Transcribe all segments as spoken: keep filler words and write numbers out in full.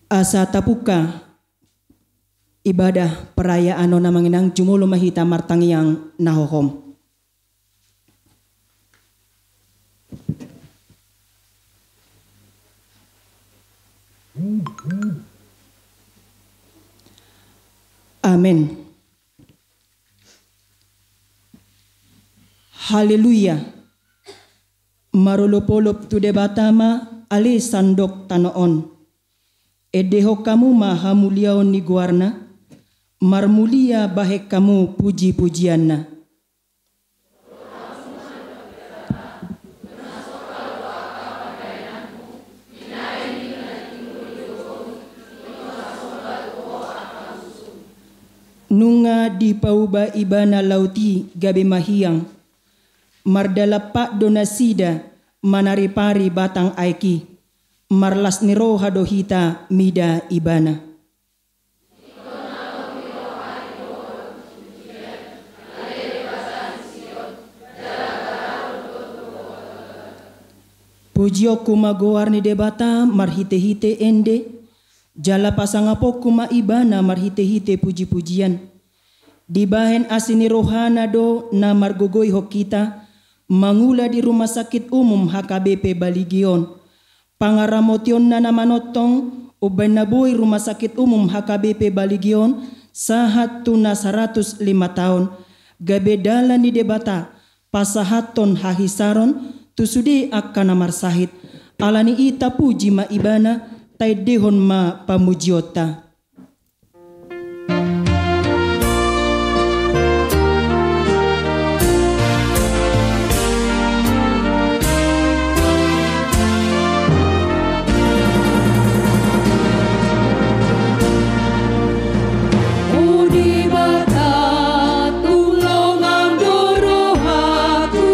Asa tapungka ibadah perayaan on, amang inang, jumolo ma hita martangiang na hohom. Amen. Haleluya. Marolopolop tu Debata ma ale sandok tano on. Endehon hamu ma hamuliaon ni goarna, marmulia bahen hamu pujipujianna. Nunga dipauba Ibana laut i gabe mahiang, mardalan pat do nasida manaripari batang aek i, marlas ni roha do hita mida Ibana. Pujionku ma goar ni Debata marhitehite ende, jala pasangaponku ma Ibana marhitehite pujipujian. Dibahen asi ni rohana do na margogoihon hita mangula di Rumah Sakit Umum H K B P Balige on. Pangaramotionna na manongtong umbahen na boi Rumah Sakit Umum H K B P Balige on sahat tu na saratus lima taon, gabe dalan ni Debata pasahathon hahisaron tu sude angka na marsahit. Ala ni i tapuji ma Ibana, taendehon ma pamujionta. O Debata, tulongan do rohangku,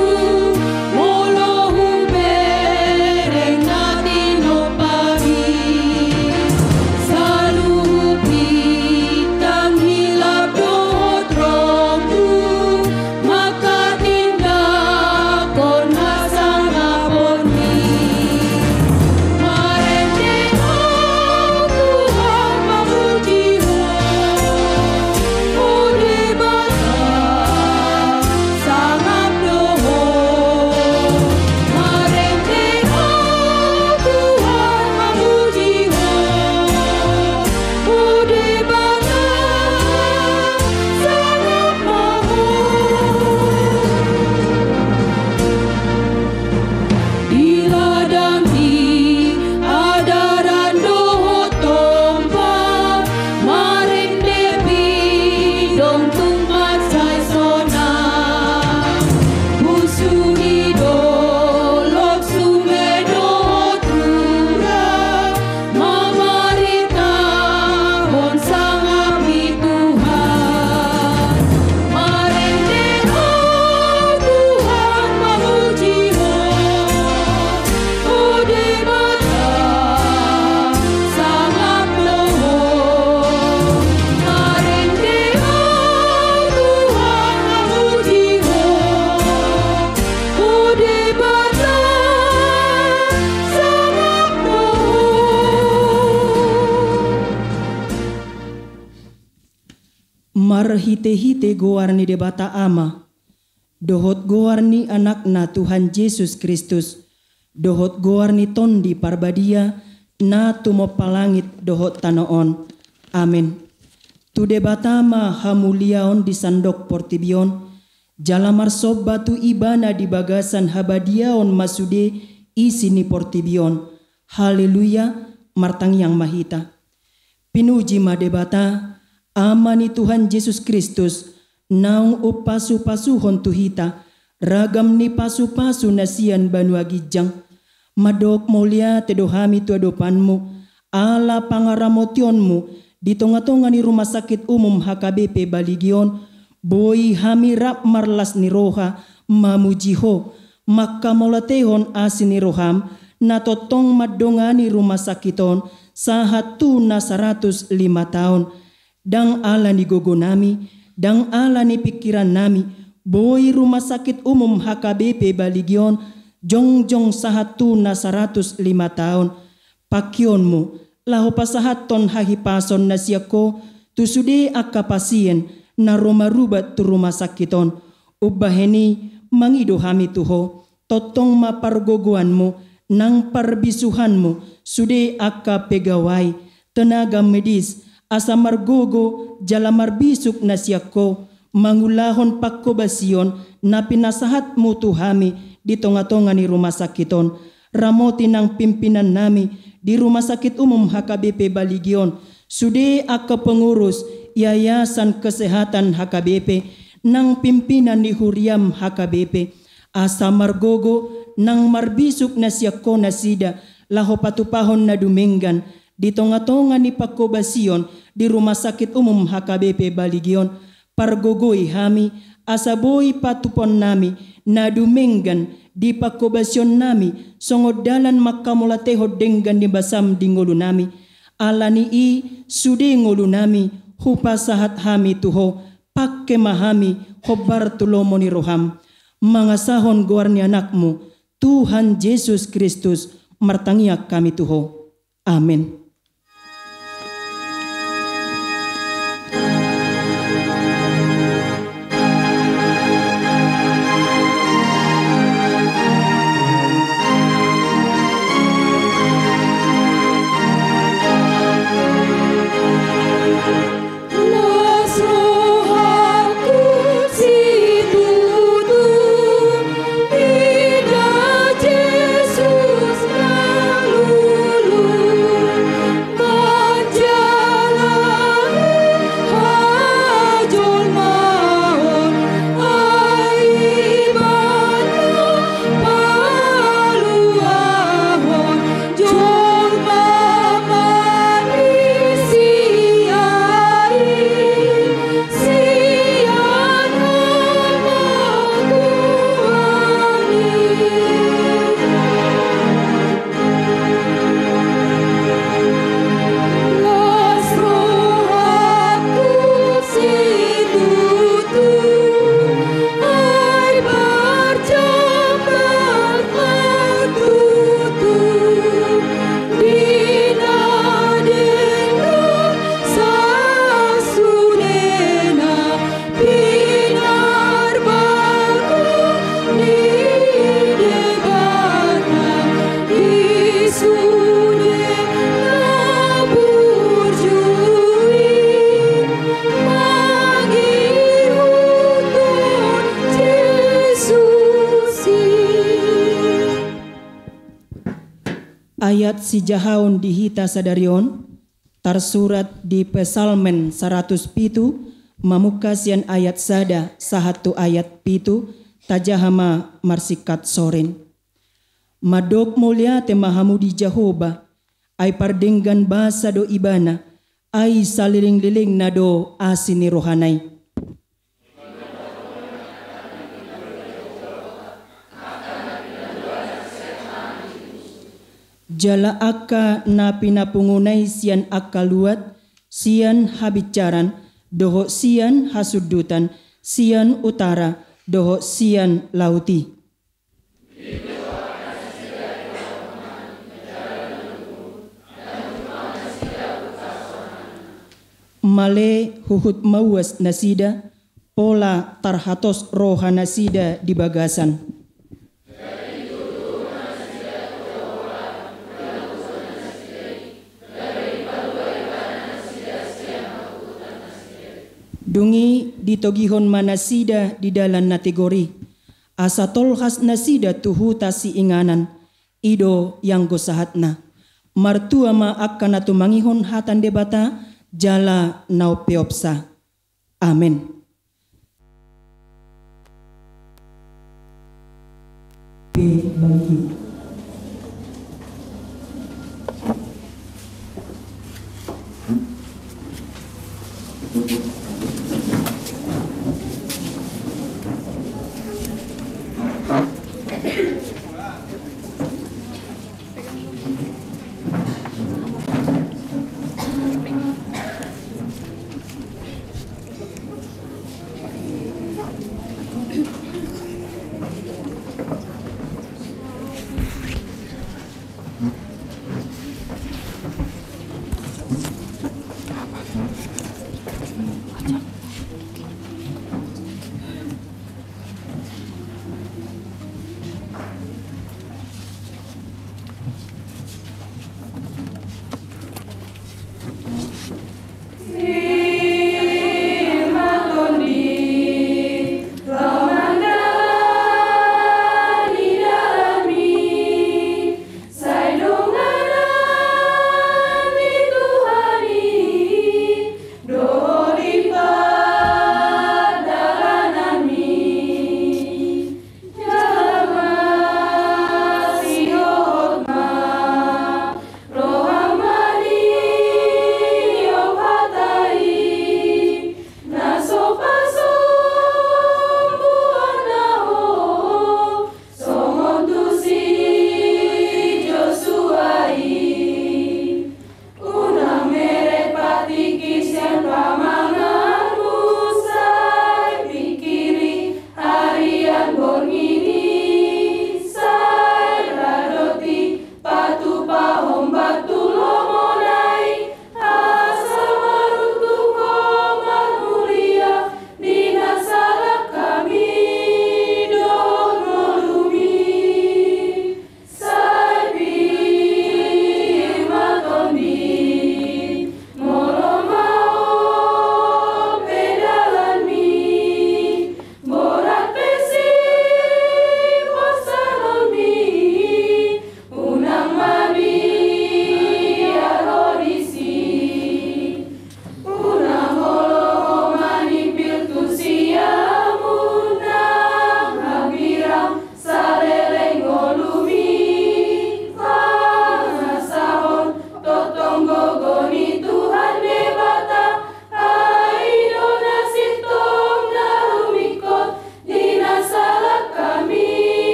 molo hubereng na tinopa i. Saluhut bintang hilap dohot rombu, manghatindanghon hasangapon i. Marende Ho Tuhan, mamuji Ho, O Debata, sangap do Ho. Marende Ho Tuhan, mamuji Ho, O Debata, sangap ma Ho. Di ladang i, adaran dohot tompa, marende pidong tung mansai sonang. Pusu ni dolok, sunge dohot rura, mamaritahon sangap ni Tuhan. Marende Ho Tuhan, mamuji Ho, O Debata, sangap do Ho. Marende Ho Tuhan, mamuji Ho, O Debata, sangap do Ho. Marhitehite goar ni Debata Ama, dohot goar ni Anakna Tuhan Jesus Kristus, dohot goar ni Tondi Parbadia, na tumompa langit dohot tano on. Amen. Tu Debata ma hamuliaon di sandok portibi on, jala marsomba tu Ibana di bagasan habadiaon ma sude isi ni portibi on. Haleluya, martangiang ma hita. Pinuji ma Debata, Ama ni Tuhan Jesus Kristus, naung umpasupasuhon tu hita ragam ni pasupasu na sian banua ginjang. Mandok mauliate do hami tu adopanmu, ala pangaramotionmu di tongatonga ni Rumah Sakit Umum H K B P Balige on, boi hami rap marlas ni roha mamuji Ho, manghamauliatehon asi ni roham, na tongtong mandongani rumah sakit on sahat tu na saratus lima taon. Ndang ala ni gogonami, ndang ala ni pingkirannami, boi Rumah Sakit Umum H K B P Balige on jongjong sahat tu na saratus lima taon. Pangkeonmu, laho pasahathon hahipason na sian Ho tu sude angka pasien na ro marubat tu rumah sakit on. Umbahen i mangido hami tu Ho, tongtong ma pargogoanMu nang parbisuhanMu sude angka pegawai, tenaga medis, asa margogo jala marbisuk na sian Ho, mangulahon panghobasion na pinasahatMu tu hami di tongatonga ni rumah sakit on. Ramoti nang pimpinannami di Rumah Sakit Umum H K B P Baligi on, sude angka pengurus Yayasan Kesehatan H K B P, nang pimpinan ni huriaM H K B P, asa margogo nang marbisuk na sian Ho nasida, laho patupahon na dumenggan di tongatonga ni panghobasion di Rumah Sakit Umum H K B P Baligi on. Pargogoi hami, asa boi patupaonnami na dumenggan di panghobasionnami, songon dalan manghamauliatehon denggan ni basaM di ngolunami. Ala ni i, sude ngolunami hupasahat hami tu Ho, pangke ma hami hombar tu lomo ni rohaM. Mangasahon goar ni AnakMu, Tuhan Jesus Kristus, martangiang hami tu Ho. Amen. Las rohangku situtu, ida Jesus na lulu, manjalani hajolmaon, ai Ibana paluahon jolma manisia i sian hamatangkuan i. Las rohangku situtu, ai parjambar ma tutu, di na denggan sasudena pinarbago ni Debata, di sude na burju i mangihuthon Jesus i. Ayat sijahaon di hita sadari on tarsurat di Psalmen saratus pitu, mamungka sian ayat sada sahat tu ayat pitu. Tajaha ma marsingkat sorin. Mandok mauliate ma hamu di Jahowa, ai pardenggan basa do Ibana, ai salelenglelengna do asi ni rohana i. Jala angka na pinapunguna i sian angka luat, sian habinsaran, dohot sian hasundutan, sian utara, dohot sian laut i. Male huhut mauas nasida, pola tarhatos roha nasida di bagasan. Dung i ditogihon ma nasida di dalan na tigor i, asa tolhas nasida tu huta siinganan, i do ianggo sahatna. Martua ma angka na tumangihon hata ni Debata jala na umpeopsa. Amen.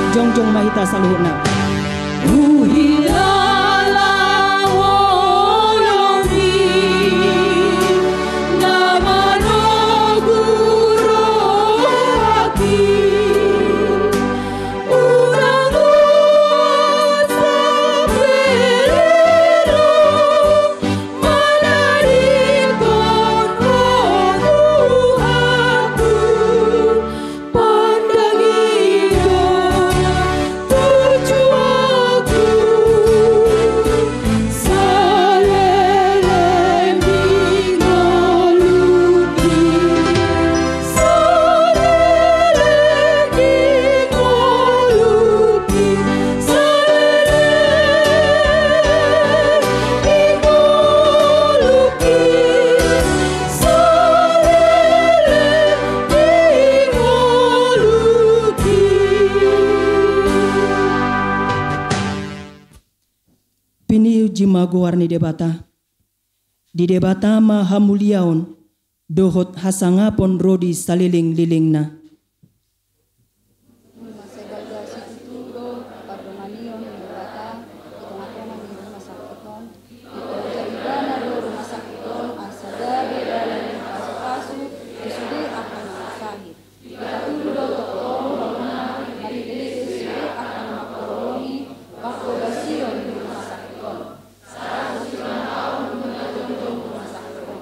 Jongjong ma hita saluhutna. Huhilala holong i na manogu rohangki. Unang usap lelengku manadingkon ho Tuhanku. Pandang i do tujuanku. Saleleng di ngolungki. Saleleng di ngolungki. Saleleng di ngolungki. Saleleng di ngolungki. Pinuji ma goar ni Debata. Di Debata ma hamuliaon dohot hasangapon ro di salelenglelengna. Mansai balga situtu do pardonganion ni Debata di tongatonga ni rumah sakit on. Dipaoja Ibana do rumah sakit on asa gabe dalan ni pasupasu di sude angka na marsahit. Dipatudu do totoron ulaonna marhite sude angka na mangkorhon i pangkobasion di rumah sakit on. Saratus lima taon nunga jongjong rumah sakit on.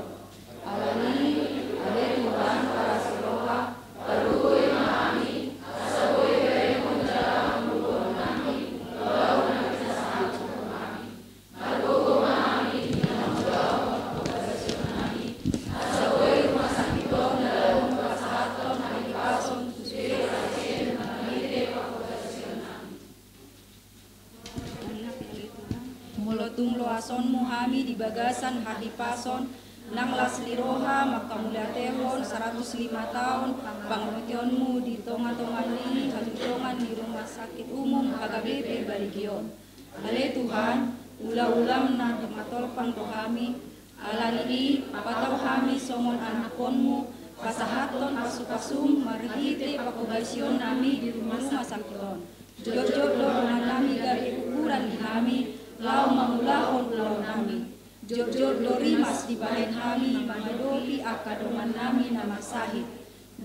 Alani i, ale Tuhan parasi roha, pargogoi ma hami, asa boi berengkon jala manggogohon hami, ulaon na pinasahatHon hami. Margogo ma hami, di na mangulahon pangkobasion nami, asa boi rumah sakit on na laho pasahathon hahipason tu sude pasien marhite pangkobasion nami. Molo tung loasonmu hami di bagasan hahipason, nang las ni roha manghamauliatehon saratus lima taon pangomotionmu di tongatonga ni halutongan ni rumah sakit umum H K B P Baligion. Ale Tuhan, ulaulaM na matolpang do hami, alani i patau hami songon anakkonMu, pasahathon pasupasuM marhite pangkobasion nami di rumah sakit on. Jotjot do dongan nami gabe ukuran di hami, laho mangulahon ulaon nami. Jotjot do rimas dibahen hami mangadopi angka dongan nami na marsahit.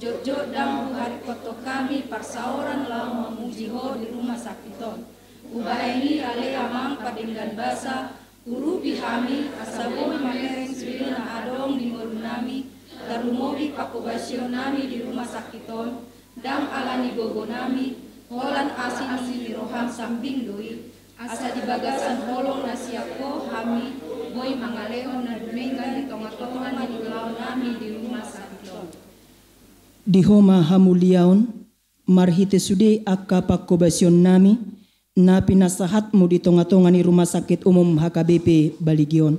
Jotjot ndang huharingkothon hami parsaoran laho mamuji Ho di rumah sakit on. Hubahen i ale Amang pardenggan basa, urupi hami, asa boi mamereng sude na adong di ngolu nami, tarlumobi pangkobasion nami di rumah sakit on, ndang ala ni gogo nami, holan asi ni rohaM sambing do i, asa di bagasan holong na sian Ho hami, boi mangalehon na dumenggan di tongatonga ni ulaon nami di rumah sakit on. Di Ho ma hamuliaon, marhite sude angka pangkobasion nami, na pinasahatMu di tongatonga ni rumah sakit umum H K B P Baligion.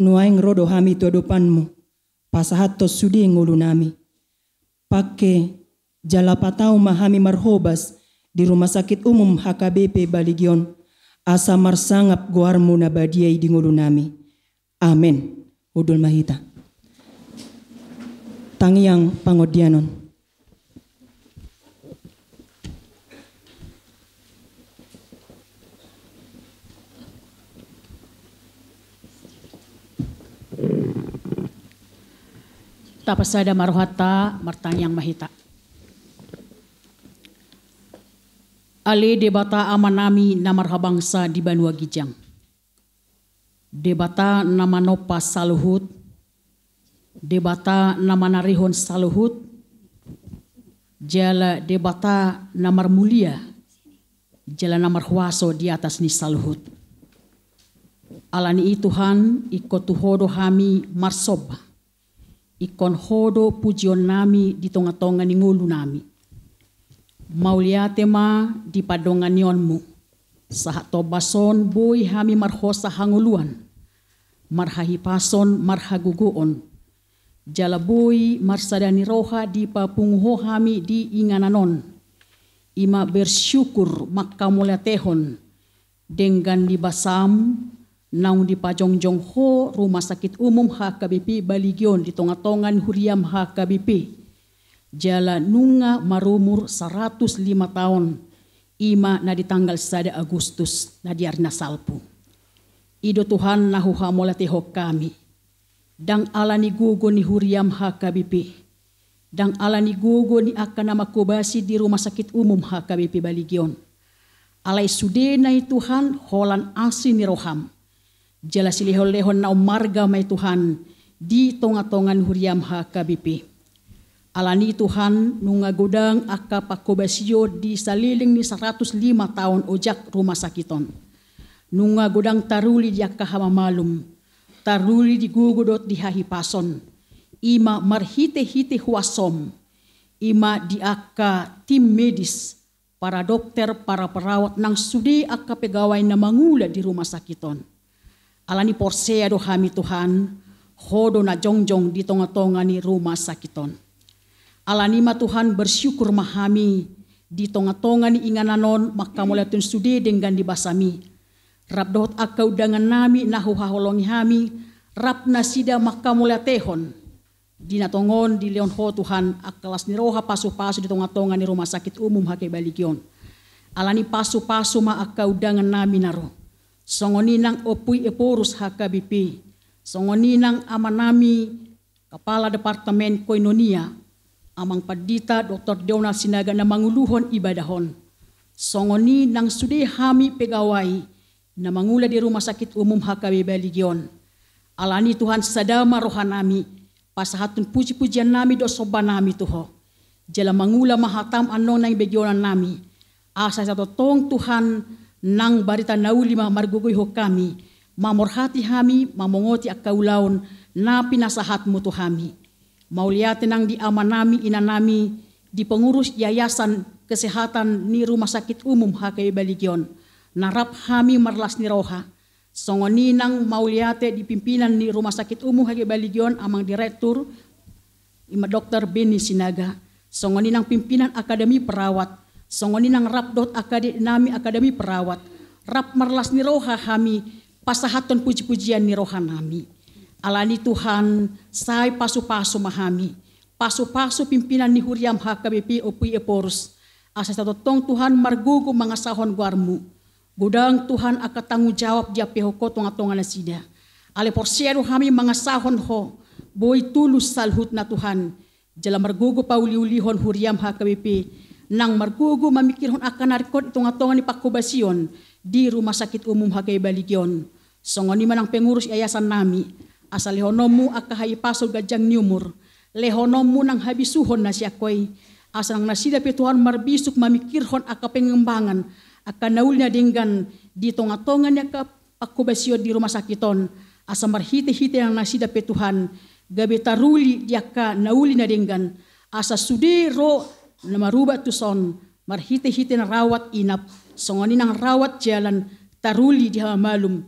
Nuaeng ro do hami tu adopanmu, pasahathon sude ngolunami. Pangke jala patau ma hami marhobas di Rumah Sakit Umum H K B P Baligion, asa marsangap goarmu na badia i di ngolunami. Amen. Hundul ma hita. Tangiang pangondianon. Tapasada ma rohanta, martangiang ma hita. Ale Debata Amanami na marhabangsa di banua ginjang, Debata na manompa saluhut, Debata na manarihon saluhut, jala Debata na marmulia, jala na marhuaso di atas ni saluhut. Alani i Tuhan, ingkon tu Ho do hami marsomba. Ingkon Ho do pujionnami di tongatonga ni ngolunami. Mauliate ma di pandonganionmu, sahat tombas on boi hami marhosa hangoluan, marhahipason, marhagogoon, jala boi marsada ni roha dipapungu Ho hami di inganan on, i ma bersyukur, mangkamauliatehon, denggan ni basam, naung dipajongjong Ho Rumah Sakit Umum H K B P Baligion di tongatonga ni huriam H K B P. Jala nunga marumur saratus lima taon, i ma na di tanggal sada Agustus, na di ari na salpu. I do Tuhan na huhamauliatehon hami. Ndang ala ni gogo ni huriam H K B P, ndang ala ni gogo ni angka na manghobasi di Rumah Sakit Umum H K B P Baligion. Alai sudena i Tuhan holan asi ni roham, jala silehonlehon na ummarga ma i Tuhan di tongatonga ni huriam H K B P. Alani i Tuhan, nunga godang angka panghobasion di saleleng ni saratus lima taon ojak rumah sakit on. Nunga godang taruli di angka hamamalum, taruli di gogo dohot di hahipason, i ma marhitehite huasom, i ma di angka tim medis, para dokter, para perawat, nang sude angka pegawai na mangula di rumah sakit on. Alani porsea do hami Tuhan, Ho do na jongjong di tongatonga ni rumah sakit on. Alani ma Tuhan, bersyukur ma hami di tongatonga ni inganan on, manghamauliatehon sude denggan ni basami. Rap dohot angka undangannami na huhaholongi hami, rap nasida manghamauliatehon. Di na tongon dilehon Ho Tuhan, angka las ni roha pasupasu di tongatonga ni Rumah Sakit Umum H K B Baligion. Alani pasupasu ma angka undangannami na ro. Songon i nang Ompu i Ephorus H K B P. Songon i nang amanami Kepala Departemen Koinonia, Amang Pandita Doktor Donald Sinaga na manguluhon ibadah on. Songon i nang sude hami pegawai na mangula di Rumah Sakit Umum H K B Baligion. Alani Tuhan, sada ma rohanami, pasahathon pujipujiannami dohot sombanami tu Ho. Jala mangula ma hatam annon naeng begeonannami. Asa sai tongtong Tuhan, nang barita na uli ma margogoihon hami, mamorhati hami, mamongoti angka ulaon na pinasahatmu tu hami. Mauliate nang di amanami, inanami, di pengurus Yayasan Kesehatan ni Rumah Sakit Umum H K B Baligion, na rap hami marlas ni roha. Songon i nang mauliate di pimpinan ni Rumah Sakit Umum H K B Baligion, Amang Direktur, i ma Doktor Beni Sinaga. Songon i nang pimpinan Akademi Perawat. Songon i nang rap dohot akade-, nami Akademi Perawat. Rap marlas ni roha hami pasahathon pujipujian ni rohanami. Alani Tuhan, sai pasupasu ma hami. Pasupasu pimpinan ni huriam H K B P Ompu i Ephorus. Asa sai tongtong Tuhan margogo mangasahon goarmu. Godang Tuhan angka tanggung jawab diampehon Ho tongatonga nasida. Alai porsea do hami mangasahon Ho, boi tulus saluhutna Tuhan. Jala margogo pauliulihon huriam H K B P, nang margogo mamingkirhon angka na ringkot di tongatonga ni panghobasion di Rumah Sakit Umum H K B Baligion. Songon i ma nang pengurus yayasannami, asa lehononmu angka hahipason, ganjang ni umur, lehononmu nang habisuhon na sian Ho i, asa nang nasida pe Tuhan marbisuk mamingkirhon angka pengembangan, angka na uli na denggan di tongatonga ni angka panghobasion di rumah sakit on, asa marhitehite nang nasida pe Tuhan, gabe taruli di angka na uli na denggan, asa sude ro na marubat tuson, marhitehite na rawat inap, songon i nang rawat jalan, taruli di hamamalum.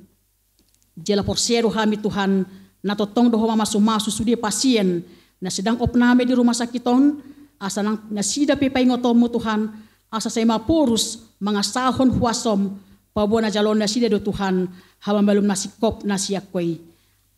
Jala porsea do hami Tuhan, Na tongtong do Ho mamasumasu sude pasien na sedang opname di rumah sakit on, asa nang nasida pe paingotonmu Tuhan, asa sai maporus mangasahon huasom, paboa na jaloon nasida do Tuhan, hamamalum na singkop na sian Ho i.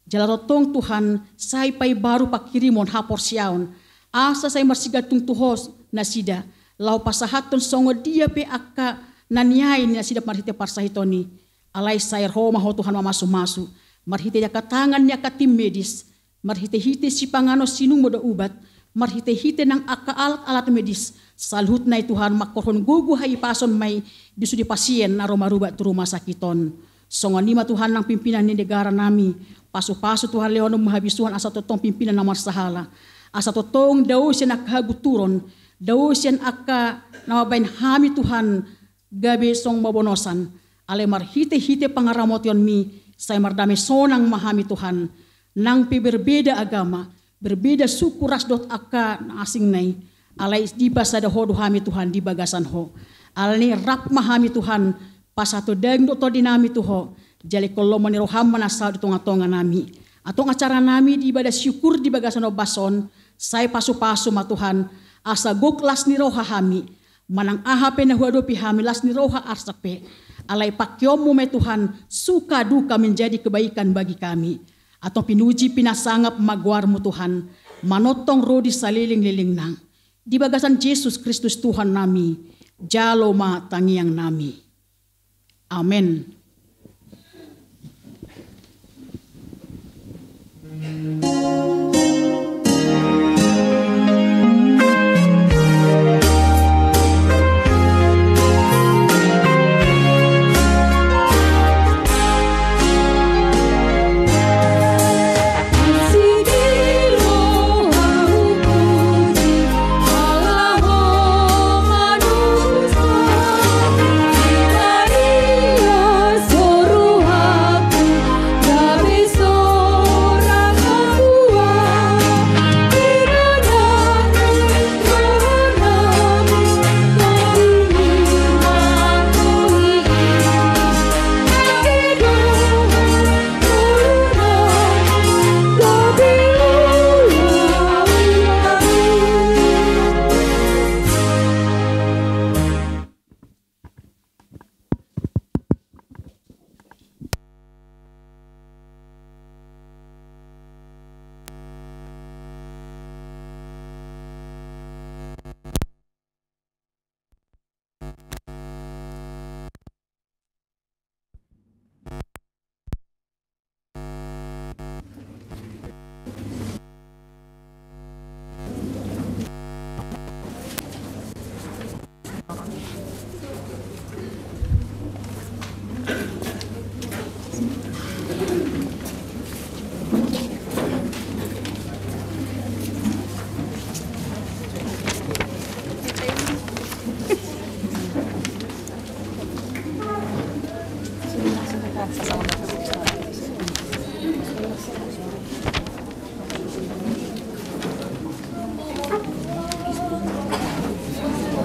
Jala tongtong Tuhan, sai paibaru pangkirimon haporseaon, asa sai marsigantung tu Ho nasida, laho pasahathon songon dia pe angka na niae ni nasida marhite parsahiton i. Alai sai ro ma Ho Tuhan mamasumasu, marhite angka tangan ni angka tim medis, marhitehite sipanganon sinumon dohot ubat, marhitehite nang angka alat-alat medis, saluhutna i Tuhan mangkorhon gogo hahipason ma i di sude pasien na ro marubat tu rumah sakit on. Songon i ma Tuhan nang pimpinan ni negara nami, pasupasu Tuhan lehononmu habisuhon asa tongtong pimpinan na marsahala, asa tongtong dao sian angka hagunturon, dao sian angka na mambahen hami Tuhan, gabe songon mabonosan, alai marhitehite pangaramotionmi, sai mardame sonang ma hami Tuhan, nang pe berbeda agama, berbeda suku ras dohot angka na asing na i, alai dipasada Ho do hami Tuhan di bagasan Ho. Alani rap ma hami Tuhan, pasahathon daging dohot tondi nami tu Ho, jala ingkon lomo ni roham ma na saut di tonga-tonga nami. Antong acara nami di ibadah syukur di bagasan ombas on, sai pasupasu ma Tuhan, asa gok las ni roha hami, manang aha pe na huadopi hami las ni roha arsak pe. Alai pangkeonmu ma i Tuhan, suka duka menjadi kebaikan bagi kami. Antong pinuji pinasangap ma goarmu Tuhan, manongtong ro di saleleng-lelengna. Di bagasan Jesus Kristus Tuhan nami, jalo ma tangiang nami. Amen.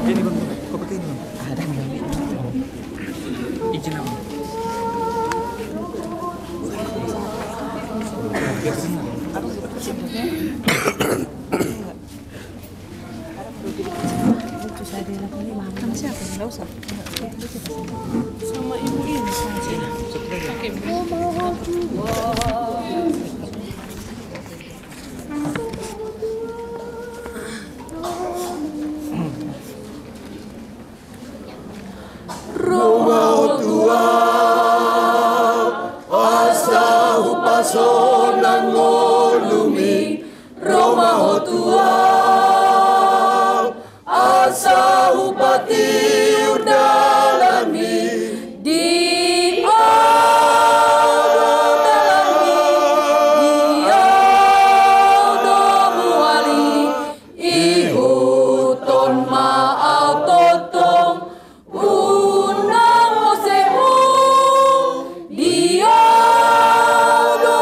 Ini, Bang, kau pakai ini, Bang. Ada, Bang. Izin, Bang. Sama ibu ini. Oke, Bu. Ro ma Ho Tuhan, asa hupasonang ngolumi. Ro ma Ho Tuhan, asa hupatiur dalanmi. Di au do dalanmi, di au do muali. Ihuthon ma au tongtong, unang muse mung. Di au do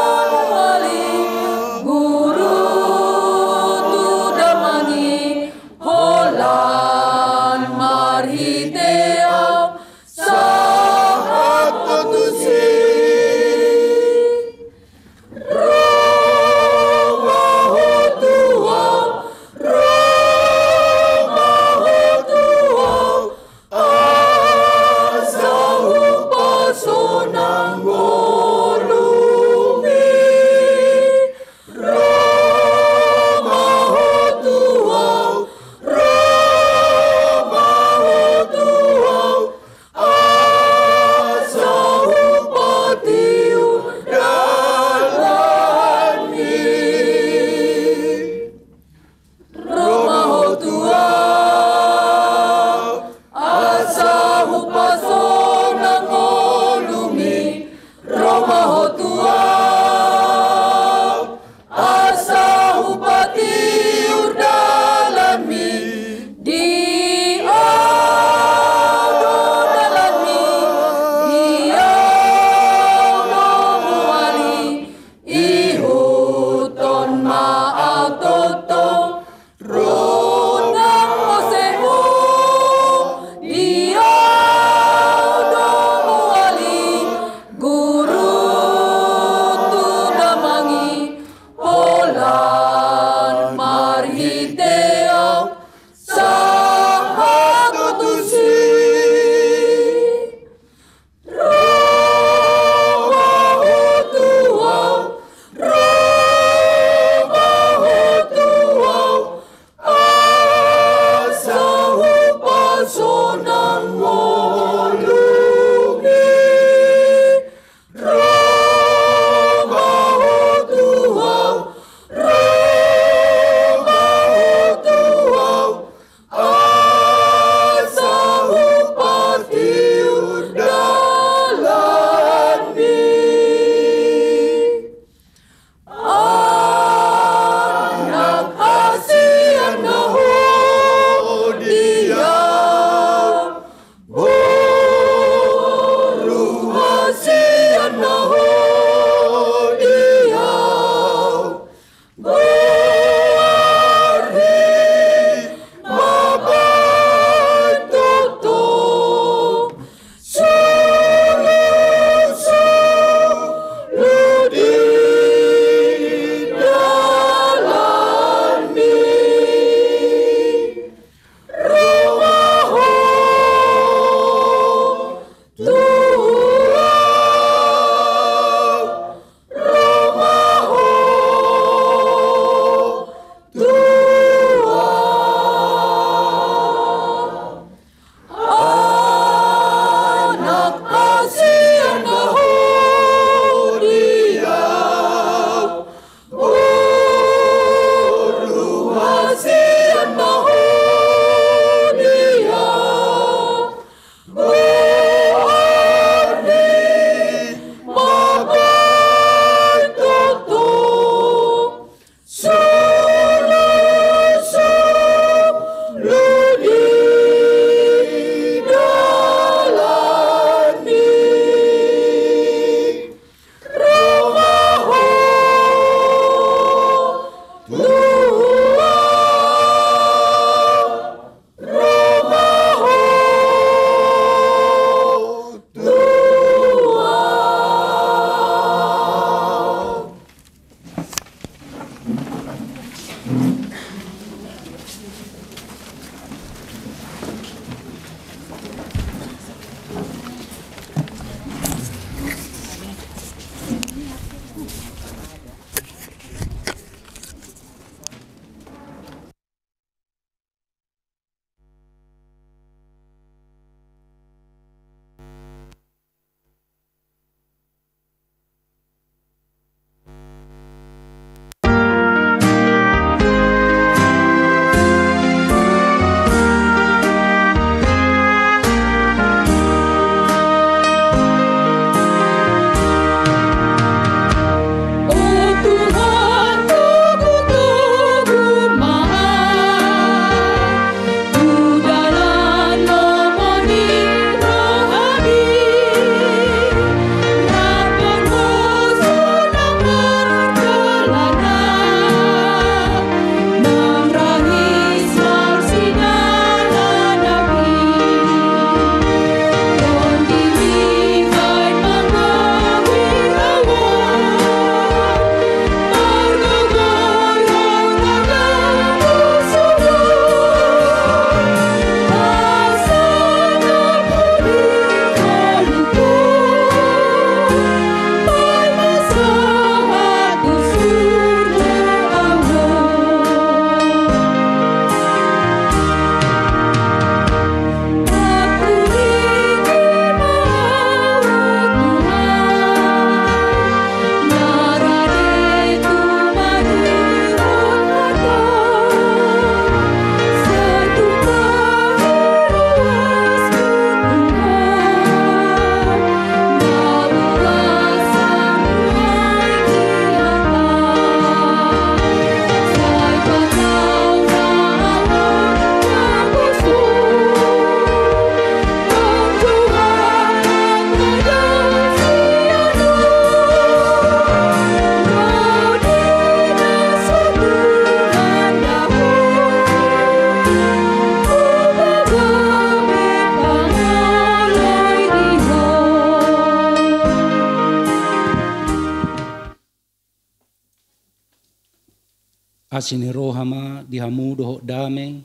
Asi ni roha ma di hamu dohot dame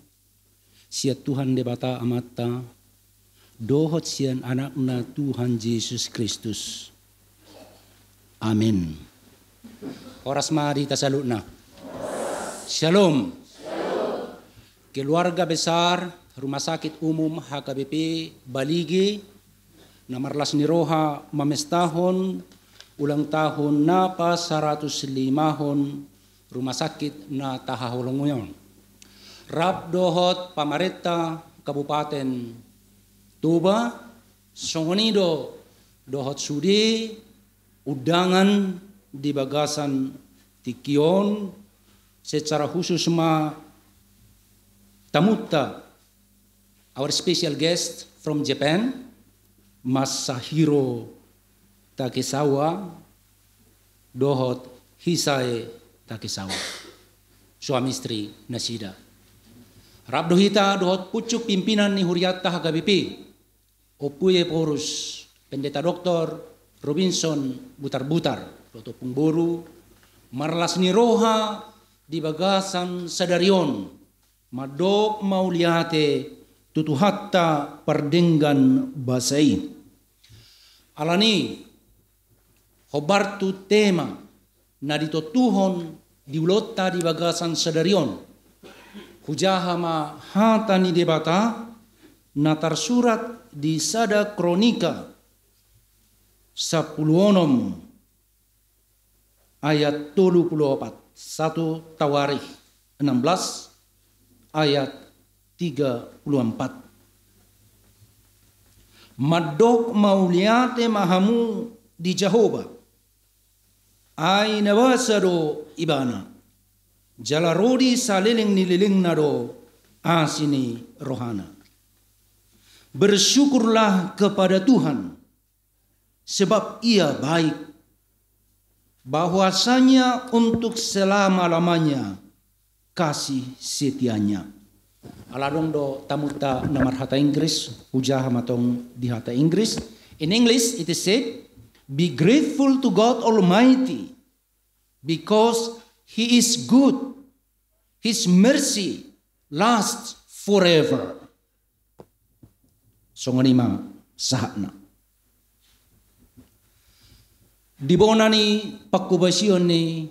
sian Tuhan Debata Amanta dohot sian Anakna Tuhan Jesus Kristus. Amin. Horas ma di hita saluhutna. Syalom. Keluarga besar Rumah Sakit Umum H K B P Balige, na marlas ni roha mamestahon ulang tahun na pa saratus limahon rumah sakit na tahaholongi on. Rap dohot pamarenta Kabupaten Toba, songon i do dohot sude undangan di bagasan tingki on, secara khusus ma tamunta, our special guest from Japan, Masahiro Takesawa dohot Hisae Takesawa, suami istri nasida. Rap do hita dohot pucuk pimpinan ni hurianta H K B P, Ompu Ephorus, Pendeta Doktor Robinson Butarbutar, dohot ompung boru, marlas ni roha di bagasan sadari on, mandok mauliate tu Tuhanta pardenggan basa i. Alani, hombar tu tema na ditontuhon di ulaonta di bagasan sadari on, hujaha ma hata ni Debata na tarsurat di Sada Kronika sampulu onom ayat tolu pulu opat, satu Tawarikh enam belas ayat tiga pulu opat. Mandok mauliate ma hamu di Jahowa, ai na basa do Ibana, jala ro di saleleng ni lelengna do asi ni rohana. Bersyukurlah kepada Tuhan, sebab Ia baik, bahwasanya untuk selama-lamanya kasih setia-Nya. Ala adong do tamunta na marhata Inggris, hujaha ma tong di hata Inggris. In English, it is said, "Be grateful to God Almighty, because He is good. His mercy lasts forever." Songon i ma sahatna. Di bona ni pangkobasion ni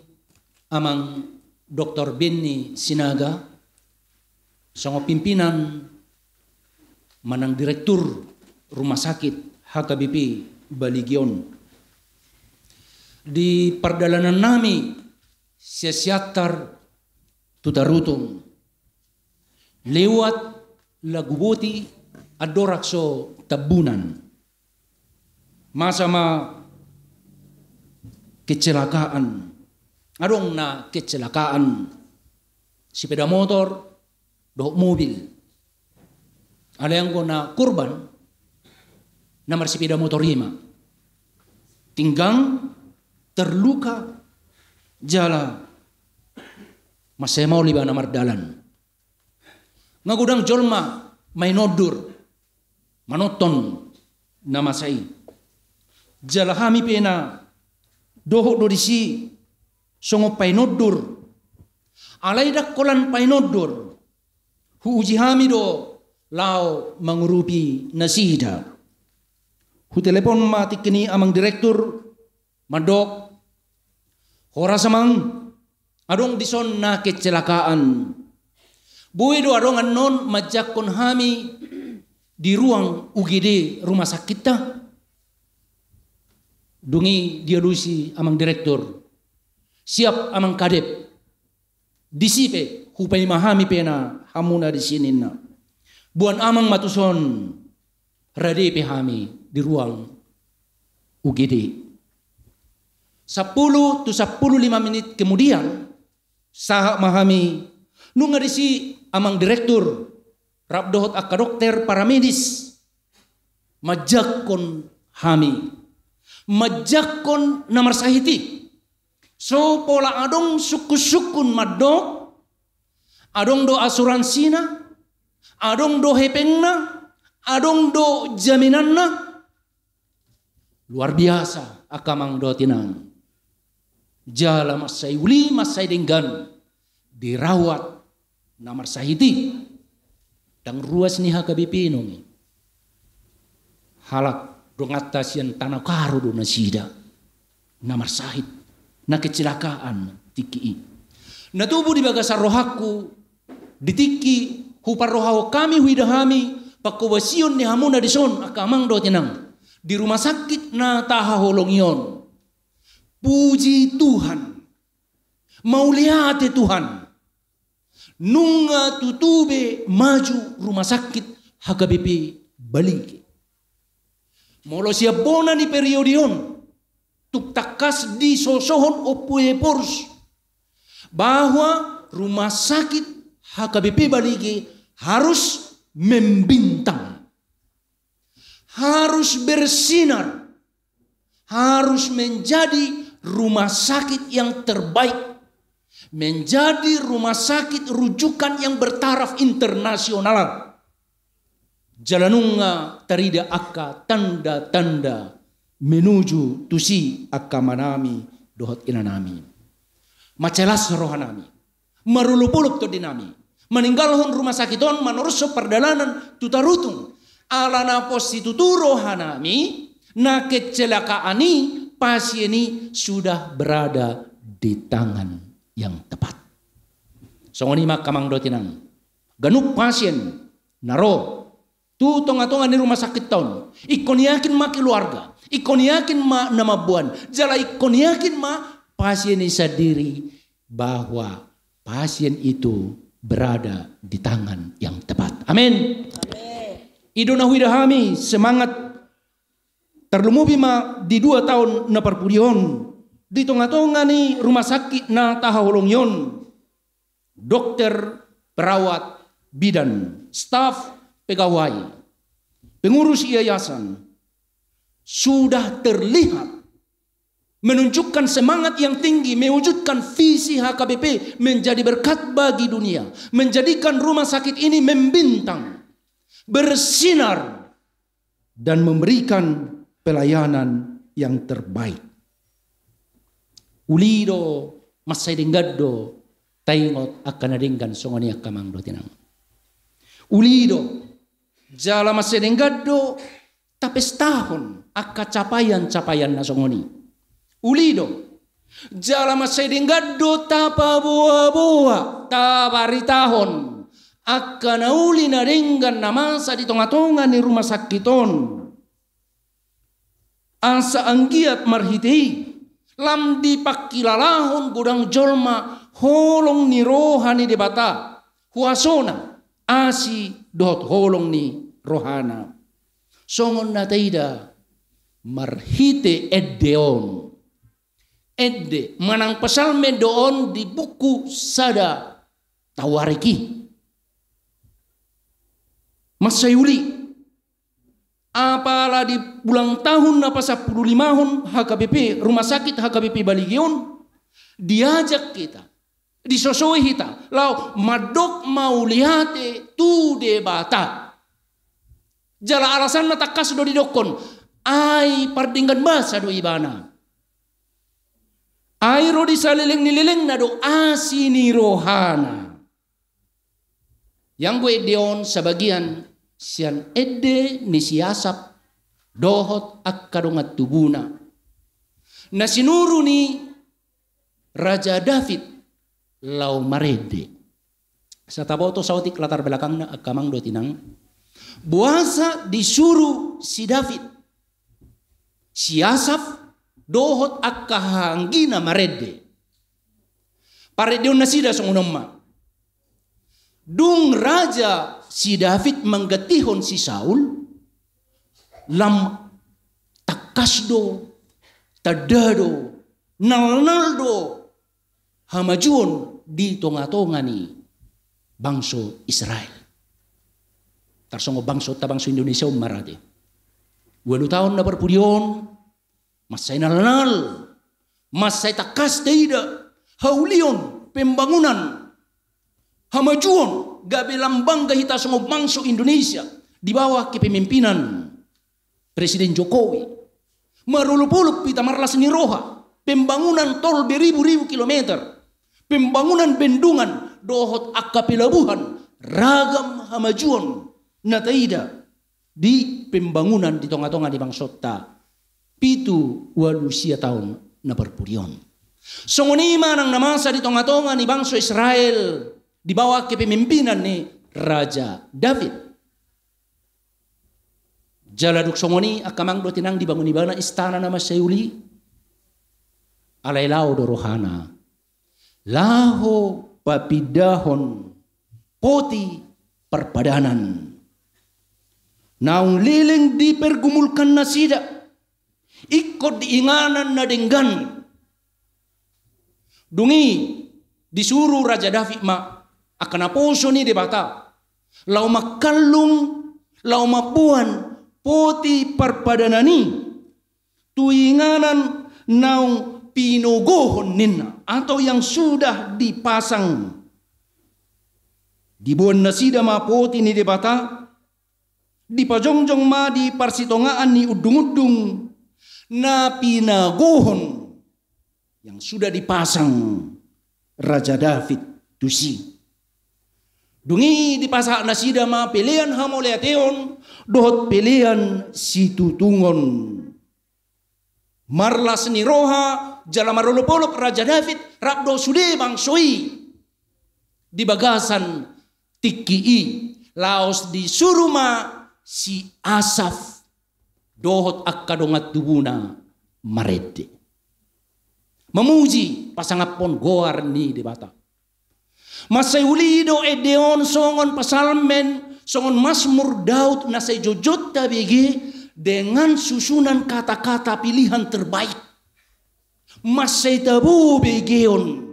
Amang Doktor Benny Sinaga, songon pimpinan manang direktur rumah sakit H K B P Balige on, di pardalanan nami sian Siantar tu Tarutung, lewat Laguboti, andorang so Tambunan, masa ma kecelakaan. Adong na kecelakaan sepeda motor dohot mobil. Alai anggo na korban na marsepeda motor i ma, tinggang, terluka, jala mansai maol ibana mardalan. Nga godang jolma main ondur manonton na masa i. Jala hami pe na dohot do disi songon pain ondur. Alai ndang holan pain ondur, huuji hami do laho mangurupi nasida. Hutelepon ma tingki i amang direktur, mandok, "Horas amang, adong dison na kecelakaan. Boi do adong annon manjangkon hami di ruang U G D rumah sakitta?" Dung i dialusi amang direktur, "Siap amang kadep. Disi pe hupaima hami pe na hamuna disi," ninna. "Boan amang ma tuson, rade pe hami di ruang U G D." Sampulu tu sampulu lima menit kemudian, sahat ma hami, nunga disi amang direktur rap dohot angka dokter paramedis manjangkon hami, manjangkon na marsahit i. So pola adong sungkun-sungkun mandok, adong do asuransina, adong do hepengna, adong do jaminanna. Luar biasa angka amang dohot inang. Jala mansai uli, mansai denggan dirawat na marsahit i. Ndang ruas ni H K B P nunga i. Halak donganta sian Tano Karo do nasida na marsahit, na kecelakaan tingki i. Na tubu di bagasan rohangku, di tingki huparrohahon hami, huida hami panghobasion ni hamuna dison angka amang dohot inang, di rumah sakit na tahaholongi on. Puji Tuhan. Mauliate Tuhan. Nunga tutu be maju rumah sakit H K B P Balige. Molo sian bona ni periode on, tung tangkas disosohon Ompu Ephorus bahwa rumah sakit H K B P Balige harus membintang, harus bersinar, harus menjadi rumah sakit yang terbaik, menjadi rumah sakit rujukan yang bertaraf internasional. Jala nunga tarida angka tanda-tanda menuju tusi angka amanami dohot inanami. Mansai las rohanami, marolopolop tondinami, maninggalhon rumah sakit on, manorushon pardalanan tu Tarutung. Ala na pos situtu rohanami, na kecelakaan i, pasien i sudah berada di tangan yang tepat. Songon i ma angka amang dohot inang, ganup pasien na ro tu tongatonga ni rumah sakit on, ingkon yakin ma keluarga, ingkon yakin ma na mamboan, jala ingkon yakin ma pasien i sandiri bahwa pasien itu berada di tangan yang tepat. Amin. Amin. I do na huida hami semangat, tarlumobi ma di dua taon na parpudi on, di tongatonga ni rumah sakit na tahaholongi on, dokter, perawat, bidan, staf, pegawai, pengurus yayasan, sudah terlihat menunjukkan semangat yang tinggi mewujudkan visi H K B P menjadi berkat bagi dunia, menjadikan rumah sakit ini membintang, bersinar, dan memberikan pelayanan yang terbaik. Uli do, mansai denggan do taingot angka na denggan songon i angka amang dohot inang. Uli do, jala mansai denggan do tapestahon angka capaian-capaian na songon i. Uli do, jala mansai denggan do tapaboaboa, tabaritahon angka na uli na denggan na masa di tongatonga ni rumah sakit on. Asa anggiat marhite i lam dipangkilalahon godang jolma holong ni roha ni Debata, huasona, asi dohot holong ni rohana. Songon na taida marhite ende on. Ende manang psalmen do on di buku Sada Tawarikhi. Mansai uli. Apala di ulang tahun na pasampulu limahon H K B P, rumah sakit H K B P Balige on, diajak hita, disosoi hita laho mandok mauliate tu Debata. Jala alasanna tangkas do didokkon, ai pardenggan basa do ibana. Ai ro di saleleng ni lelengna do asi ni rohana. Ianggo ende on sabagian sian ende ni si Asap dohot angka dongan tubuna, na sinuru ni Raja David laho marende. Asa taboto saotik latar belakangna angka amang dohot inang. Boasa disuru si David, si Asap dohot angka hahaanggina marende? Parendeon nasida songon on ma. Dung raja si David manggantihon si Saul, lam tangkas do, tanda do, nalnal do hamajuon di tongatonga ni bangso Israel. Tarsongon bangso ta, bangso Indonesia on marate. Ualu taon na parpudi on, mansai nalnal, mansai tangkas taida haulion, pembangunan, hamajuon, gabe lam bangga hita songon bangso Indonesia di bawah kepemimpinan Presiden Jokowi. Marolopolop hita marlas ni roha, pembangunan tol beribu-ribu kilometer, pembangunan bendungan, dohot angka pelabuhan, ragam hamajuon na taida di pembangunan di tonga-tonga ni bangsonta pitu ualu sia taon na parpudi on. Songon i ma nang na masa di tonga-tonga ni bangso Israel di bawah kepemimpinan ni Raja David. Jala dung songon i angka amang dohot inang, dibangun ibana istana na mansai uli, alai laho do rohana laho papindahon poti parpadanan naung leleng dipergumulkan nasida ingkon di inganan na denggan. Dung i disuru Raja David ma angka naposo ni Debata laho mangkallung, laho mamboan poti parpadanan i tu inganan naung pinogohon ninna, atau yang sudah dipasang. Diboan nasida ma poti ni Debata, dipajongjong ma di parsitongaan ni undung-undung na pinagohon yang sudah dipasang Raja David tusi. Dung i dipasahat nasida ma pelean hamauliateon dohot pelean situtungon. Marlas ni roha jala marolop-olop Raja David rap dohot sude bangso i di bagasan tingki i, laos disuru ma si Asaf dohot angka dongan tubuna marende, mamuji, pasangaphon goar ni Debata. Mansai uli do ende on songon pasalmen, songon Masmur Daud na sai jotjot tabege dengan susunan kata-kata pilihan terbaik. Mansai tabo begeon.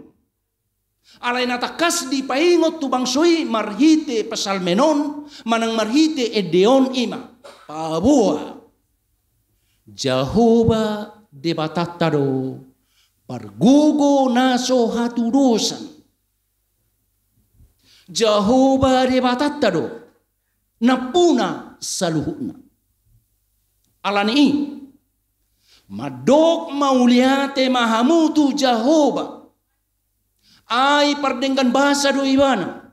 Alai na tangkas dipaingot tu bangso i marhite pasalmen on manang marhite ende on i ma: Paboa Jahowa Debatanta do pargogo na so hatudosan. Jahowa Debatanta do nampuna saluhutna. Ala ni i, mandok mauliate ma hamu tu Jahowa. Ai pardenggan basa do ibana.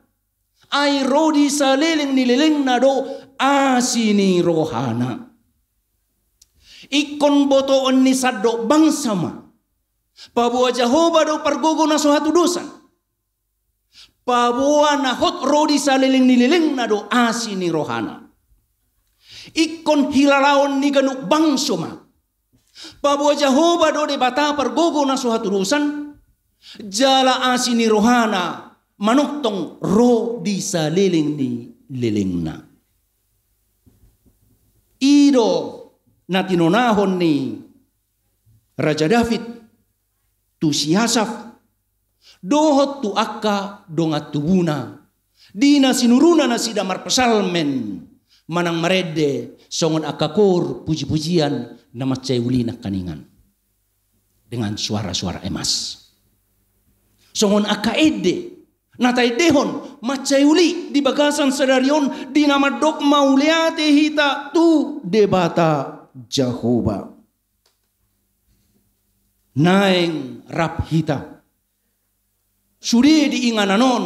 Ai ro di saleleng ni lelengna do asi ni rohana. Ingkon botoon ni sandok bangso ma. Paboa Jahowa do pargogo na so hatudosan. Paboa na hot ro di saleleng ni lelengna do asi ni rohana. Ingkon hilalaon ni ganup bangso ma. Paboa Jahowa do Debata pargogo na so hatudosan, jala asi ni rohana manongtong ro di saleleng ni lelengna. I do na tinonahon ni Raja David tu si Asaf dohot tu angka dongan tubuna di na sinuruna nasida marpasalmen manang marende songon angka kor puji-pujian na mansai uli nangkaningan dengan suara-suara emas. Songon angka ende na taendehon mansai uli di bagasan sadari on di na mandok mauliate hita tu Debata Jahowa. Naeng rap hita sude di inganan on,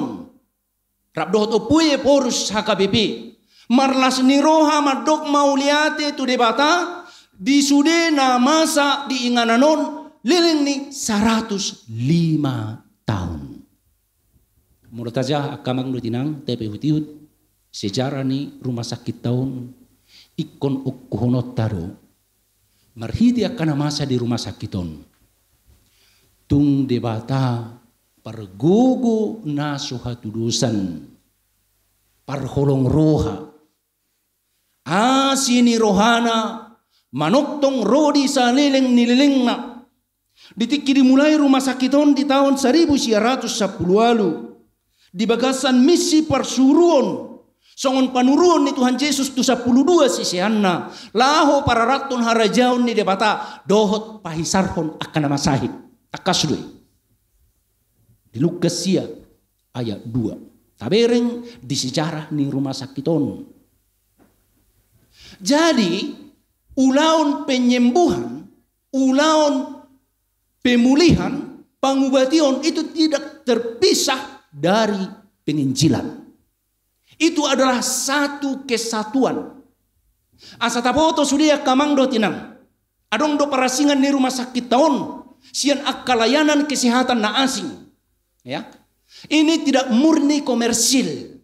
rap dohot Ompu Ephorus H K B P, marlas ni roha mandok mauliate tu Debata di sude na masa di inganan on leleng ni saratus lima taon. Molo tajaha angka amang dohot inang, tapaihut-ihut sejarah ni rumah sakit ta on, ingkon ungkuhononta do marhite angka na masa di rumah sakit on. Tung Debata pargogo na so hatudosan, parholong roha, asi ni rohana manongtong ro di saleleng ni lelengna. Di tingki dimulai rumah sakit on di taon saribu sia ratus sampulu ualu, di bagasan misi parsuruon songon panuruon ni Tuhan Jesus tu sampulu dua siseanna, laho pararathon harajaon ni Debata dohot pahisarhon angka na masahit. Tangkas do i di Lukas sia ayat dua. Tabereng di sejarah ni rumah sakit on. Jadi, ulaon penyembuhan, ulaon pemulihan, pangubation itu tidak terpisah dari penginjilan. Itu adalah satu kesatuan. Asa taboto sude angka amang dohot inang, adong do parasingan ni rumah sakit ta on sian angka layanan kesehatan na asing. Ya. Ini tidak murni komersil.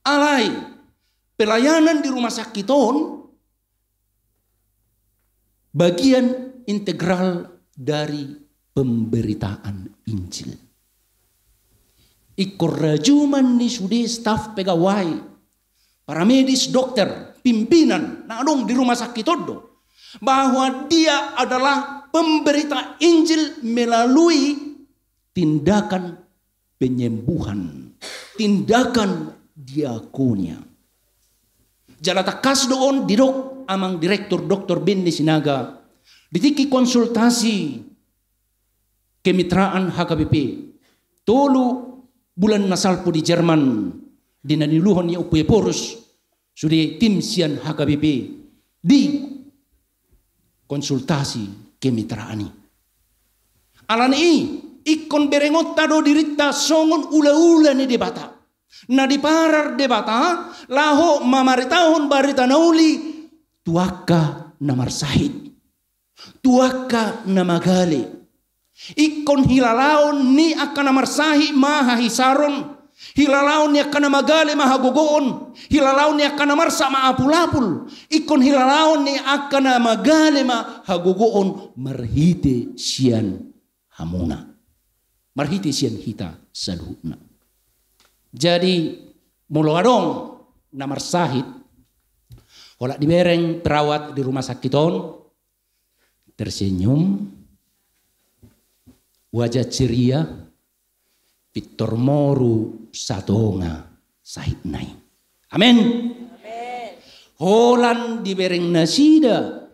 Alai, pelayanan di rumah sakit on bagian integral dari pemberitaan Injil. Ingkon rajuman ni sude staf pegawai, paramedis, dokter, pimpinan na adong di rumah sakit on do, bahwa dia adalah pemberita Injil melalui tindakan penyembuhan, tindakan diakonia. Jala tangkas do on didok amang direktur doktor Benny Sinaga di tingki konsultasi kemitraan H K B P tolu bulan na salpu di Jerman, di na niuluhon ni Ompu Ephorus, sude tim sian H K B P di konsultasi kemitraan i. Alani i, ingkon berengonta do dirinta songon ulaula ni Debata na diparar Debata laho mamaritahon barita na uli tu angka na marsahit, tu angka na magale. Ingkon hilalaon ni angka na marsahit ma hahisaron, hilalaon ni angka na magale ma hagogoon, hilalaon ni angka na marsak ma apulapul, ingkon hilalaon ni angka na magale ma hagogoon marhite sian hamuna, marhite sian hita saluhutna. Jadi, molo adong na marsahit, holan dibereng perawat di rumah sakit on, tersenyum, wajah ceria, pintor moru satonga sahitna i. Amin. Amin. Holan dibereng nasida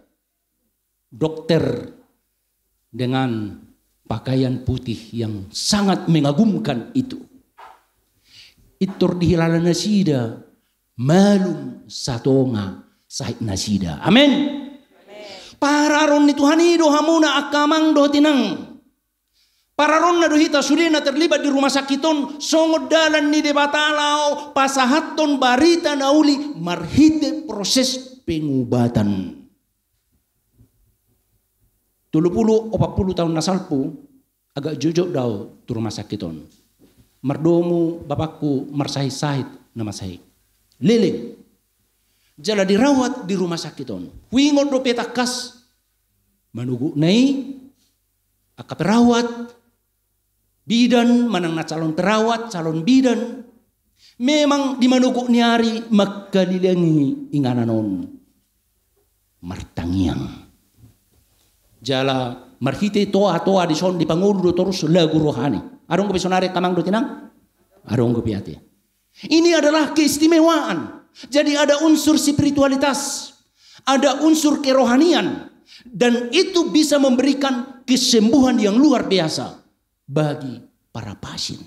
dokter dengan pakaian putih yang sangat mengagumkan itu. Pintor dihilala nasida malum satonga sahit nasida. Amin. Pararon ni Tuhan i do hamuna angka amang dohot inang. Pararonna do hita sude na terlibat di rumah sakit on songon dalan ni Debata laho pasahathon barita na uli marhite proses pengubatan. Tolu pulu, opat pulu taon na salpu, agak jotjot do au tu rumah sakit on. Mardomu bapakku marsahit-sahit na mansai leleng. Jala dirawat di rumah sakit on. Huingot dope tangkas manogotna i angka perawat, bidan, manang na calon perawat, calon bidan. Memang di manogot ni ari mangkalilangi inganan on martangiang. Jala marhite toa-toa dison dipangolu do torus lagu rohani. Adong dope sonari angka amang dohot inang? Adong dope, ate. Ini adalah keistimewaan. Jadi ada unsur spiritualitas, ada unsur kerohanian, dan itu bisa memberikan kesembuhan yang luar biasa bagi para pasien.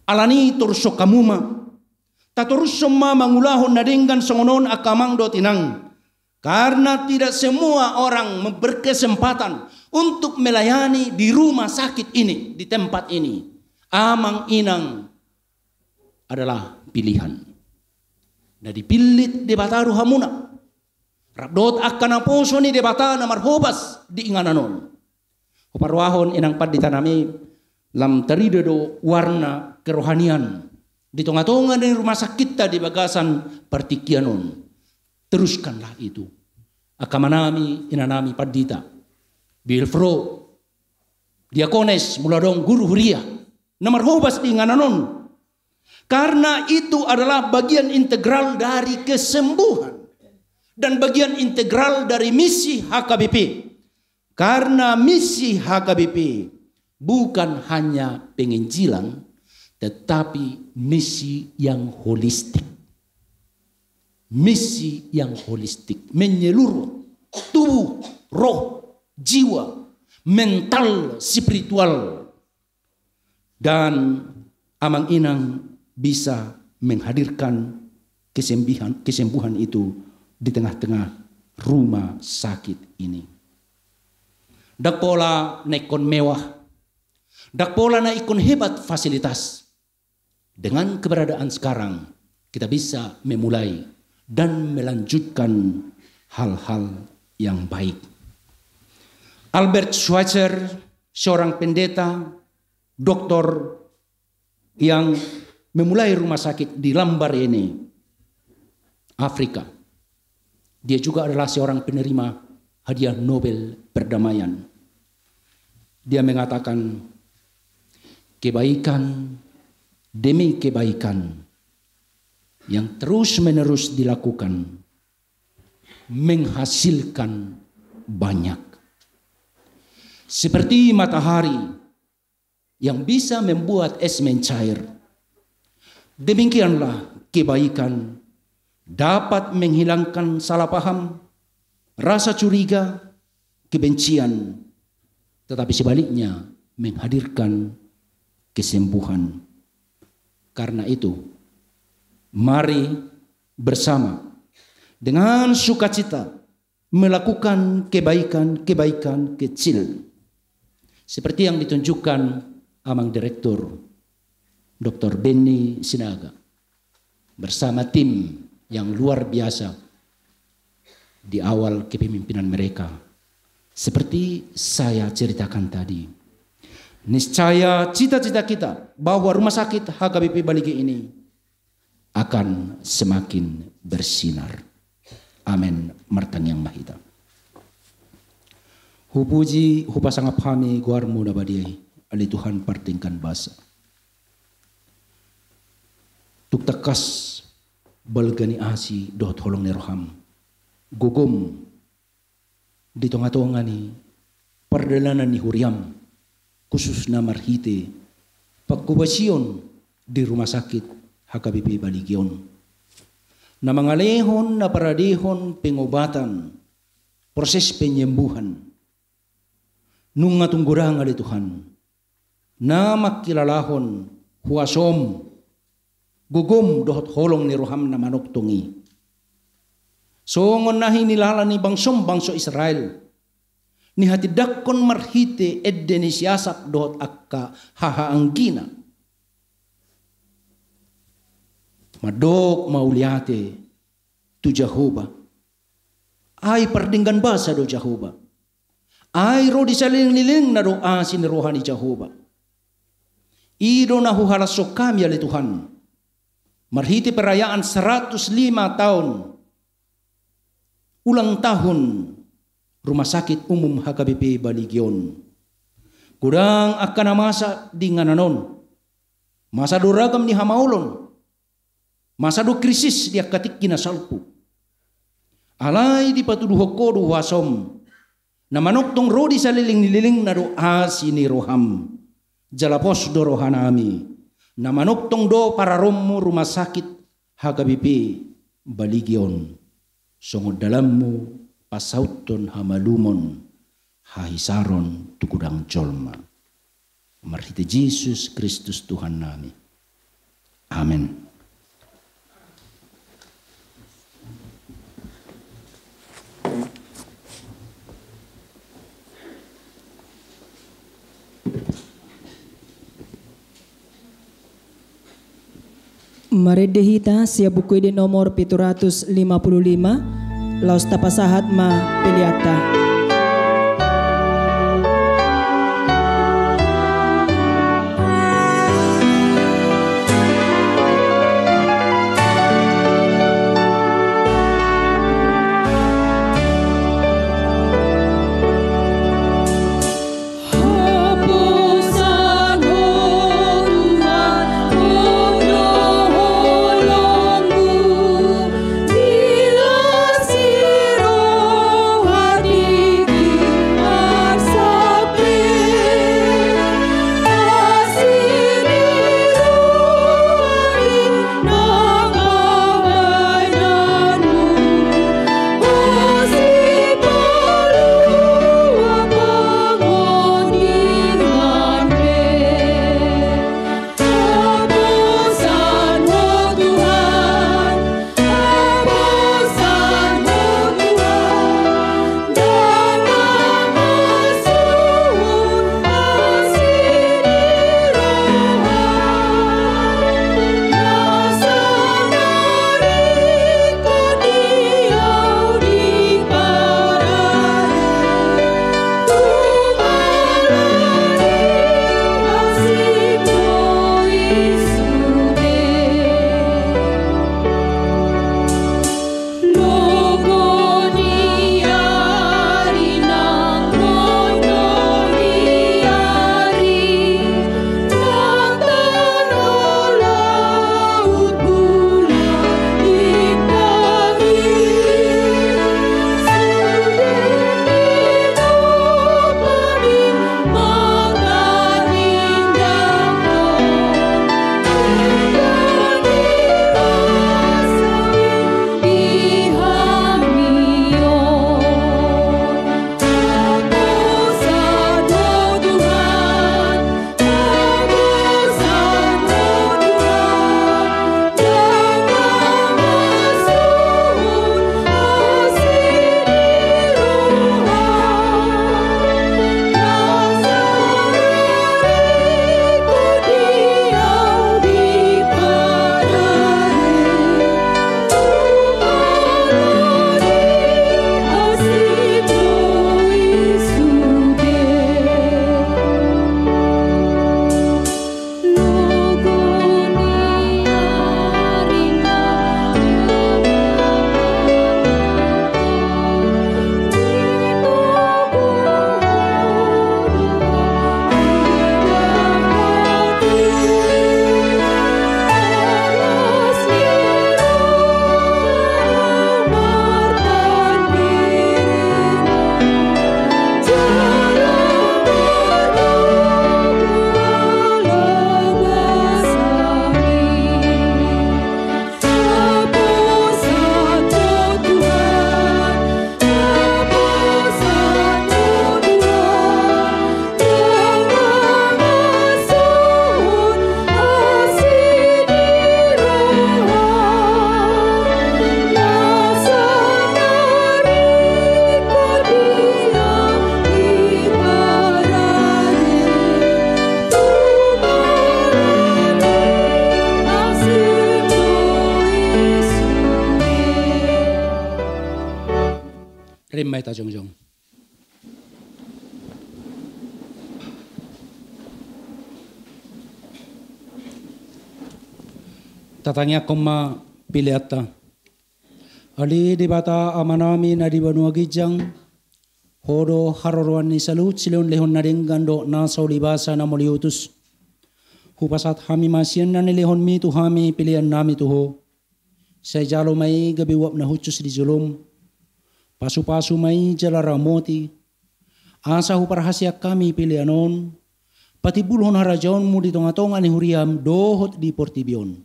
Alani i torushon hamu ma, tatorushon ma mangulahon na denggan songon on angka amang dohot inang. Karena tidak semua orang berkesempatan untuk melayani di rumah sakit ini, di tempat ini. Amang inang adalah pilihan. Na dipillit Debata do hamuna. Rap dohot angka naposo ni Debata na marhobas di inganan on. Huparohahon inang pandita nami, lam tarida do warna kerohanian di tonga-tonga ni rumah sakitta di bagasan partingkian on. Teruskanlah itu. Angka amanami, inanami pandita, bilfro, diakones, molo adong guru huria na marhobas di inganan on. Karena itu adalah bagian integral dari kesembuhan dan bagian integral dari misi H K B P. Karena misi H K B P bukan hanya penginjilan, tetapi misi yang holistik. Misi yang holistik, menyeluruh, tubuh, roh, jiwa, mental, spiritual. Dan amang inang bisa menghadirkan kesembihan-, kesembuhan itu di tengah-tengah rumah sakit ini. Ndang pola na ingkon mewah, ndang pola na ingkon hebat fasilitas, Dengan keberadaan sekarang, kita bisa memulai dan melanjutkan hal-hal yang baik. Albert Schweitzer, seorang pendeta, doktor yang memulai rumah sakit di Lambaréné, Afrika. Dia juga adalah seorang penerima hadiah Nobel perdamaian. Dia mengatakan, kebaikan demi kebaikan yang terus-menerus dilakukan menghasilkan banyak. Seperti matahari yang bisa membuat es mencair, demikianlah kebaikan dapat menghilangkan salah paham, rasa curiga, kebencian, tetapi sebaliknya menghadirkan kesembuhan. Karena itu, mari bersama dengan sukacita melakukan kebaikan-kebaikan kecil. Seperti yang ditunjukkan Amang Direktur, Doktor Benny Sinaga, bersama tim yang luar biasa di awal kepemimpinan mereka. Seperti saya ceritakan tadi, niscaya cita-cita kita bahwa Rumah Sakit H K B P Balige ini akan semakin bersinar. Amen. Martangiang ma hita. Hupuji, hupasangap hami goarmu na badia i, ale Tuhan pardenggan basa. Tung tangkas balga ni asi dohot holong ni roham, gogom di tonga-tonga ni pardalanan ni huriam, khususna marhite pangkobasion di Rumah Sakit H K B P Balige on, na mangalehon, na paradehon pengobatan, proses penyembuhan. Nunga tung godang ale Tuhan na mangkilalahon huasom, gogom dohot holong ni roham na manongtong i. Songon na hinilala ni bangsom bangso Israel, nihatindangkon marhite ende ni si Asap dohot angka hahaanggina. Mandok mauliate tu Jahowa. Ai pardenggan basa do Jahowa. Ai ro di salelenglelengna do asi ni roha ni Jahowa. I do na huhalashon hami ale Tuhan, marhite perayaan seratus lima taon ulang tahun Rumah Sakit Umum H K B P Balige on. Godang angka na masa di inganan on. Masa do ragam ni hamaolon. Masa do krisis di angka tingki na salpu. Alai dipatuduhon Ho do huasom, na manongtong ro di salelenglelengna do asi ni roham. Jala pos do rohanami, na manongtong do pararoonmu Rumah Sakit H K B P Balige on, songon dalanmu pasahuthon hamalumon, hahisaron tu godang jolma. Marhite Jesus Kristus Tuhannami. Amen. Marende hita sian Buku Ende nomor pitu ratus lima puluh lima, laos tapasahat ma peleanta. Tajongjong. Tatangiangkon ma peleanta. Ale Debata Amanami na di banua ginjang, Ho do haroroan ni saluhut silehonlehon na denggan dohot na saulibasa na mauliutus. Hupasahat hami ma sian na nilehonmi tu hami peleannami tu Ho. Sai jalo ma i gabe uap na hushus di jolom. Pasupasu ma i jala ramoti. Asa huparhaseang hami pelean on patimbulhon harajaonmu di tongatonga ni huriam dohot di portibi on.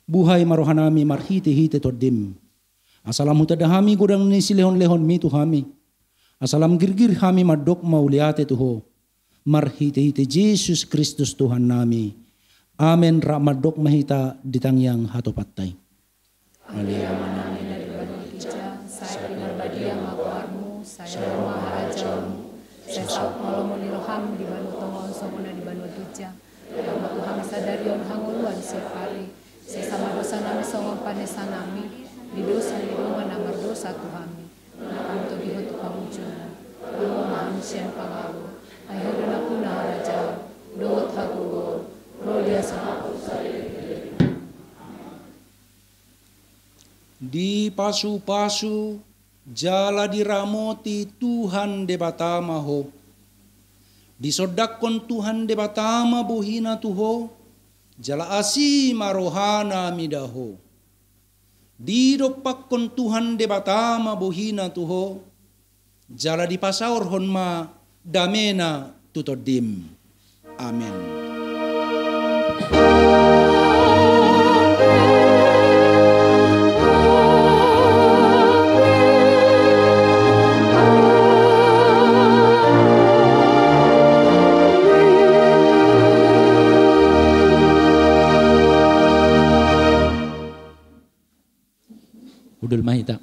Buhai ma rohanami marhitehite Tondim. Asa lam hutanda hami godang ni silehonlehonmi tu hami. Asa lam girgir hami mandok mauliate tu Ho. Marhitehite Jesus Kristus Tuhannami. Amen. Rap mandok ma hita di tangiang hatopanta i. Ale Amanami na di banua ginjang, sai pinarbadia ma goarmu, sai ro ma harajaonmu, sai saut ma lomo ni roham di banua tonga on songon na di banua ginjang. Dao ma tu hami sadari on hangoluan siapari. Sesa ma dosanami songon panesanami di dosa ni dongan na mardosa tu hami. Unang hami togihon tu pangunjunan. Paluahon ma hami sian pangago. Ai Ho do nampuna harajaon dohot hagogoon, ro di asa. Dipasupasu jala diramoti Tuhan Debata ma ho. Disondangkon Tuhan Debata ma bohina tu ho, jala asi ma rohana mida ho. Didompakkon Tuhan Debata ma bohina tu ho, jala dipasaorhon ma damena tu tondim. Amen. Hundul ma hita.